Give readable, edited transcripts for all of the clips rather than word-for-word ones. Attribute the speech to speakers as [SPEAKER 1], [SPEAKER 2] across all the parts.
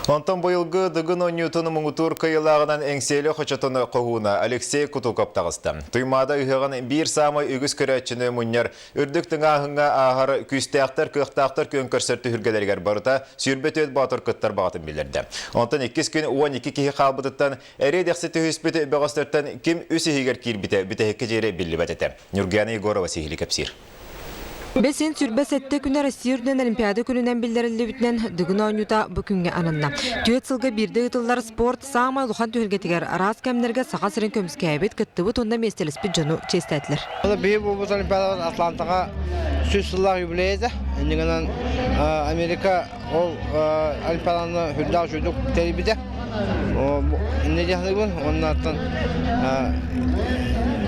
[SPEAKER 1] Онтон быйылгы Дыгын оонньуутун муҥутуур кыайыылааҕынан Эҥсиэли хочотун хоһууна Алексей Кутуков таҕыста. Туймаада ыһыаҕын биир саамай үгүс көрөөччүнү мунньар үрдүк тыҥааһыҥҥа ааһар күүстээхтэр, кыахтаахтар күөн көрсөр түһүлгэлэригэр барыта 24 боотур кыттар баҕатын биллэрдэ. Онтон иккис күн 12 киһи хаалбытыттан эриэ-дэхси түһүспүт бөҕөстөртөн ким үс иһигэр киирбитэ бүтэһиккэ диэри биллибэт этэ. Ньургуяна Егорова сиһилии кэпсиир.
[SPEAKER 2] Бэсин 27 күнэ Россия үрдүнэн Олимпиада күнүнэн биллэриллибитинэн Дыгын оонньуута бу күҥҥэ ананна. Түөрт сылга биирдэ ыытыллар спорт саамай улахан түһүлгэтигэр араас кэмнэргэ Саха сирин көмүскээбит, кыттыбыт уонна миэстэлэспит дьону чиэстээтилэр.
[SPEAKER 3] Биһи буолбут Олимпиадабыт Атлантаҕа 100 сыллаах юбилей этэ. Иннигинэн Америка ол Олимпиаданы үрдээх үчүгдүк тэрийбитэ. Инньэ диэхтигин уонна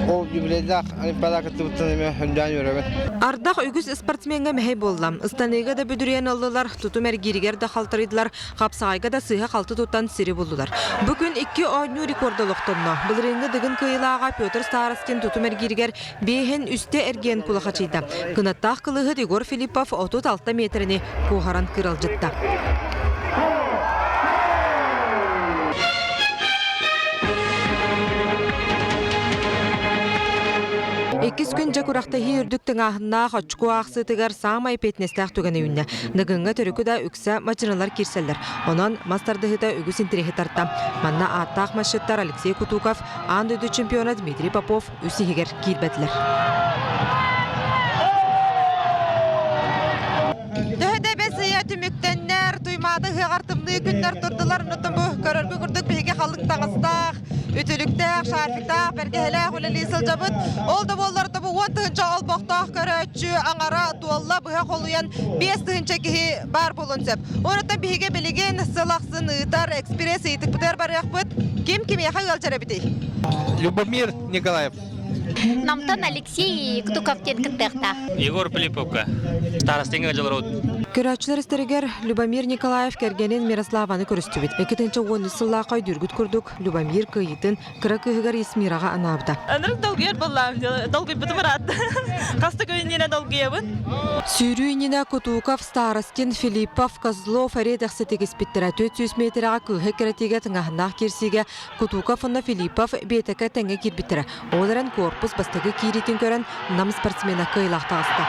[SPEAKER 3] ол юбилейдаах Олимпиада кыттыбыттан эмиэ үрдээн үөрэбин.
[SPEAKER 2] Ардах үгүс спортсмеҥҥа мэһэй буолла. Ыстаныыга да бүдүрүйэн ыллылар, тутум эргииригэр да халтарыйдылар, хапсаҕайга да сыыһа-халты туттан сири буллулар. Бу күн икки оонньуу рекорда олохтонно. Былырыыҥҥы Дыгын кыайыылааҕа Петр Старостин тутум эргииригэр биэһин үстэ эргийэн кулахачыйда. Кынаттаах кылыыһыт Егор Филиппов 36 миэтэрэни куоһаран кыралдьытта. Иккис күн дьэ күрэхтэһии үрдүк тыҥааһыннаах очко аахсыытыгар саамай эппиэтинэстээх түгэнэ үүннэ. Дыгыҥҥа төрүкү да үксэ мадьыралар киирсэллэр. Онон мас тардыһыыта үгүс интэриэһи тарта. Манна ааттаах масчыттар Алексей Кутуков, аан дойду чемпиона Дмитрий Попов үс иһигэр киирбэтилэр.
[SPEAKER 4] Төһө да бэс ыйа түмүктэннэр, Туймаада ыһыаҕар тымныы күннэр турдулар, оннуттан бу көрөргө курдук биһиги халыҥ таҥастаах, үтүлүктээх, шарфиктаах, бэргэһэлээх үлэлии сылдьабыт. Ол да буоллар бу 10 тыһыынча олбохтоох көрөөччү аҥара туолла быһа холуйан 5 тыһыынча киһи баар буолуон сөп. Онуттан биһиги билигин сыл ахсын ыытар экспресс ыйытыкпытыгар барыахпыт. Ким кимиэхэ ыалдьар эбитий?
[SPEAKER 5] Любомир Николаев.
[SPEAKER 6] Намтан Алексей Кутуков диэн кыттыахтаах.
[SPEAKER 7] Егор Филипповка. Старостиҥҥа дьолорут.
[SPEAKER 2] Көрөөччүлэр истэригэр Любомир Николаев кэргэнин Мирославаны көрүстүбүт. 2013 сыллаахха өйдүүргүт курдук Любомир кыайыытын кыра кыыһыгар Есмираҕа анаабыта.
[SPEAKER 8] Ынырык долгуйар буоллаҕым, долгуйбутум ыраатта. Хаста күн иннинэ долгуйабын.
[SPEAKER 2] Сүүрүү иннинэ Кутуков, Старостин, Филиппов, Козлов эриэ-дэхси тигиспиттэрэ. 400 миэтэрэҕэ кыыһы эккирэтиигэ тыҥааһыннаах киирсиигэ Кутуков уонна Филиппов биэтэкэ тэҥҥэ киирбиттэрэ. Ол эрэн корпус бастакы киириитин көрөн Нам спортсмена кыайыылаах таҕыста.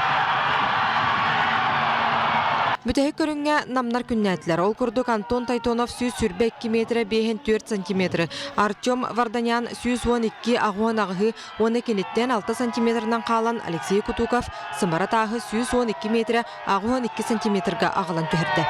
[SPEAKER 2] Бүтэһик көрүҥҥэ намнар күннээтилэр. Ол курдук Антон Тайтонов 122 метрэ 54 сантиметры, Артем Варданян 112 аҕыһы уонна киниттэн 6 сантиметрынан хаалан Алексей Кутуков сымара тааһы 112 метрэ 82 сантиметрга аҕалан түһэрдэ.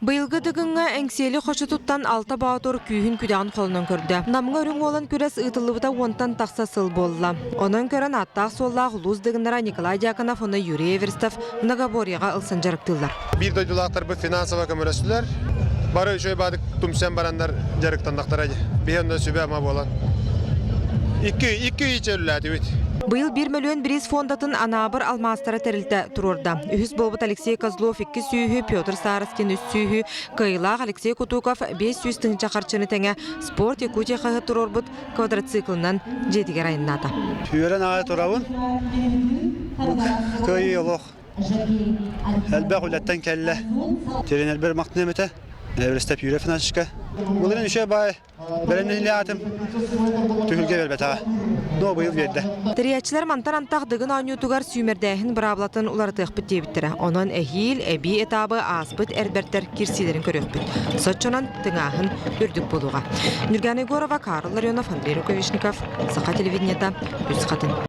[SPEAKER 2] Быйылгы Дыгыҥҥа Эҥсиэли хочотуттан Алта Боотур күүһүн-күдэҕин холонон көрдө. Намҥа үрүҥ уолан күрэс ыытыллыбыта уонтан тахса сыл буолла. Онон көрөн ааттаах-суоллаах улуус дыгыннара Николай Дьяконов уонна Юрий Эверстов многоборьеҕа ылсан дьарыктыыллар.
[SPEAKER 9] Биир дойдулаахтарбыт финансово көмөлөстүлэр. Бары үчүгэй баадык тумсэн бараннар дьарыктаннахтара дии. Биһи онно сүбэ-ама буолан. Икки, икки ый чөллээтибит.
[SPEAKER 2] Быйыл биир мөлүйүөн бириис фондатын Анаабыр алмаастара тэрилтэ туруорда. Үһүс буолбут Алексей Козлов икки сүүһү, Петр Старостин үс сүүһү, кыайыылаах Алексей Кутуков 500 тыһыынча харчыны тэҥэ Спорт Якутия хаһыат туруорбут квадроциклынан дьиэтигэр айаннаата.
[SPEAKER 10] Үөрэн аҕай турабын. Бу кыайыы олох Элбэх үлэттэн кэллэ. Тренербэр махтаныам этэ. Эверстеп Юрий Афанасьевичка. Былырыын үчүгэй баай бэлэмнэнилээтим. Түһүлгэ биэрбэтэҕэ. Но быйыл биэрдэ.
[SPEAKER 2] Тэрийээччилэр мантан антах Дыгын оонньуутугар сүүмэрдээһин быраабылатын уларытыахпыт диэбиттэрэ. Онон эһиил эбии этабы ааспыт эрбэртэр киирсиилэрин көрүөхпүт. Соччонон тыҥааһын үрдүк буолуоҕа. Нюргана Егорова, Карл Ларионов, Андрей Рукавишников, Саха телевидениета, Үс Хатын.